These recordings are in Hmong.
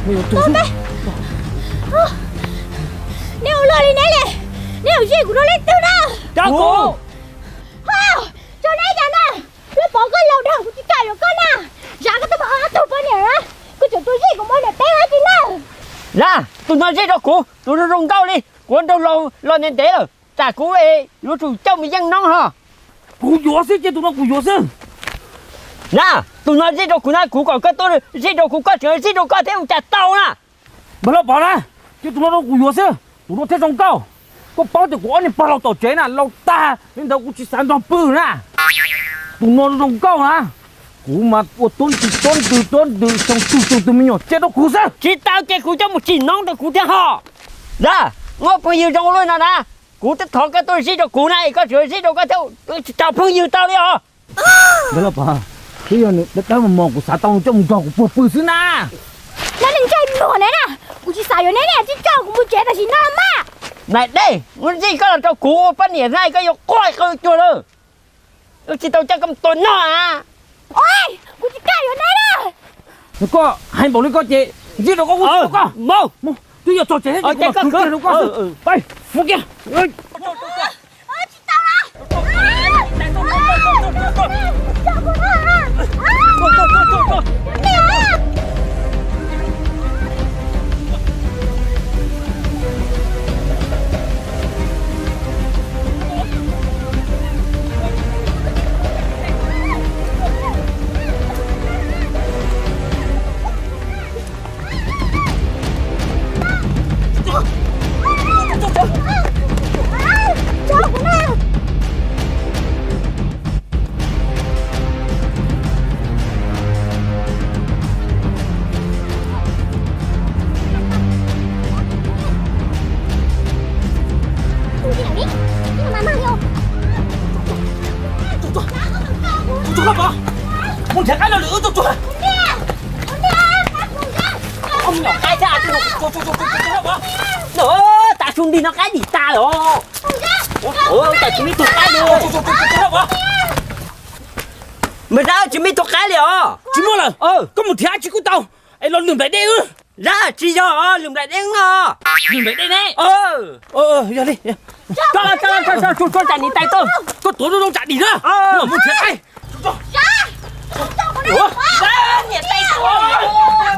Neb ua luaj li neb li, neb ua zij kuv rau leej twg na? Rau kuv. Ho, rau neb cas na? Lub pov koj laus dhau kuv tsis kam yuav koj na. Zam koj tuaj mus ob tug poj niam na, koj tseem tua zij kuv mus niam teb dab tsi na? Zam, tus no zij rau kuv, tus no zoo nkauj li, kuv nrog laus los ntev ntev lawm, tsam kuv yuav tsum coj mus yeej noob ho. Kuv yuav xwb, cia tus no kuv yuav xwb. Na, tus no zij rau kuv na, kuv kom koj tuaj zij rau kuv, koj tseem zij rau koj thiab ua cas tau na. Npawg Lauj Pov na, cia tus no rau kuv yuav xwb, tus no thiaj zoo nkauj. Koj paub tias kuv ob niag pog laus tom tsev na, laus tag li ntawd kuv tsis xav nrog pw na. Tus no zoo nkauj na, kuv mas ua tuab ntws tuab ntws tuab ntws xyoo tug tus me nyuam cia rau kuv xwb. Tsis tau ces kuv coj mus tsim noob rau kuv thiab ho. Zam, muaj phooj ywg zoo ua luaj no na, kuv twb thov koj tuaj zij rau kuv na, es koj tseem zij rau koj thiab, tsis tau phooj ywg tau li os. Npawg Lauj Pov, twb yog nws dawb dawb mos mos kuv xav tau nws coj mus nrog kuv puag pw xwb na. Neb leej ntsej muag ne na, kuv tsis xav yuav neb, neb tsis coj kuv mus tsev tam sim no mas. Nplaim Dej, muab zij koj los rau kuv ua poj niam na koj yuav quaj qw cuag lawm. Wb tsis tau coj koj mus tua noj a. Ua, kuv tsis kam yuav neb na. Koj hais npaum li koj ces zij rau koj, kuv tsis tua koj. Twb yog txog tsev thiab ces kuv mam khwv kiag rau koj xwb. Mus kiag. Mus nrhiav qaib los lwm wb tuaj tsuag. Tav su nti no qaib dim tas lawm. Cas tsis muaj ib tug qaib li. Npawg Zab, tsis muaj ib tug qaib li os. Tsis muaj lawm. Koj mus nrhiav tsis kuj tau. Es los lwm nplaim dej wb. Zab, tsis yog lwm nplaim dej no. Lwm nplaim dej ne. Yog li. Koj tuav zoo zoo tsam dim na. Mus nrhiav qaib.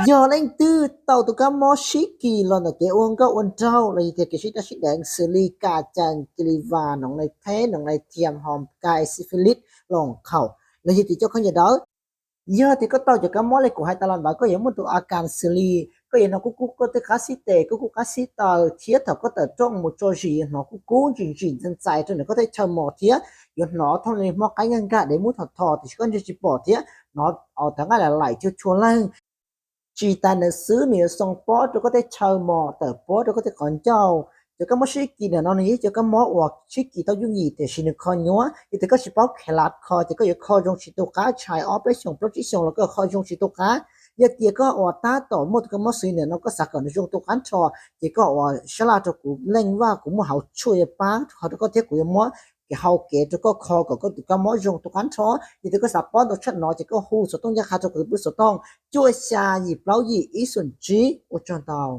Yog leej twg tau tus kab mob sib kis los ntawm kev ua nkauj ua nraug los yog tias kev sib daj sib deev xws li kas cas, kis lis vas, noov nais pheb, noov nais thiam, hom kais, syphilis, loos khaum los yog tias cov khaub ncaws dawb. Yog tias koj tau cov kab mob li kuv hais tas los ntawd koj yuav muaj tus a kas xws li koj yuav hnov kub kub koj tej qab xib tes, kub kub qab xib taw thiab thaum koj tawm rooj mus tso zis yuav hnov kub kub ntsim ntsim ntxais ntxais rau ntawm koj thaj chaw mos thiab yuav hnov thooj li mob qaib nkag nkag dev muab thos thos tiam sis koj ntsia tsis pom thiab hnov os thav nqaij lam laim tshua tshua leeg. Tsis tas ntawd xwb nws yuav xoo pob rau koj tej chaw mos, tawm pob rau koj tej qhov ncauj. Cov kab mob sib kis ntawm no nws yog ib cov kab mob uas sib kis tau yooj yim tiam sis nws kho nyuaj. Yog tias koj tsis paub khev lav kho ces koj yuav kho zoo tsis tu qab, tshais ob peb xyoos plaub tsib xyoos los koj kho zoo tsis tu qab. Yog tias koj uas tab tom muaj tus kab mob xws li ntawm no koj xav kom nws zoo tu qab nrho, ces koj uas sab laj rau kuv leej vaj kuv muaj hauv tshuaj yuav pab qhov rau koj thiab kuv yuav muab kev hau kev rau koj kho kom koj tus kab mob zoo tu qab nrho. Yog tias koj xav paub ntau tshaj no ces koj hu xov tooj ncaj qha rau kuv tus pwj xov tooj cuaj xya yim plaub yim ib xoom tsib. Ua tsaug ntau.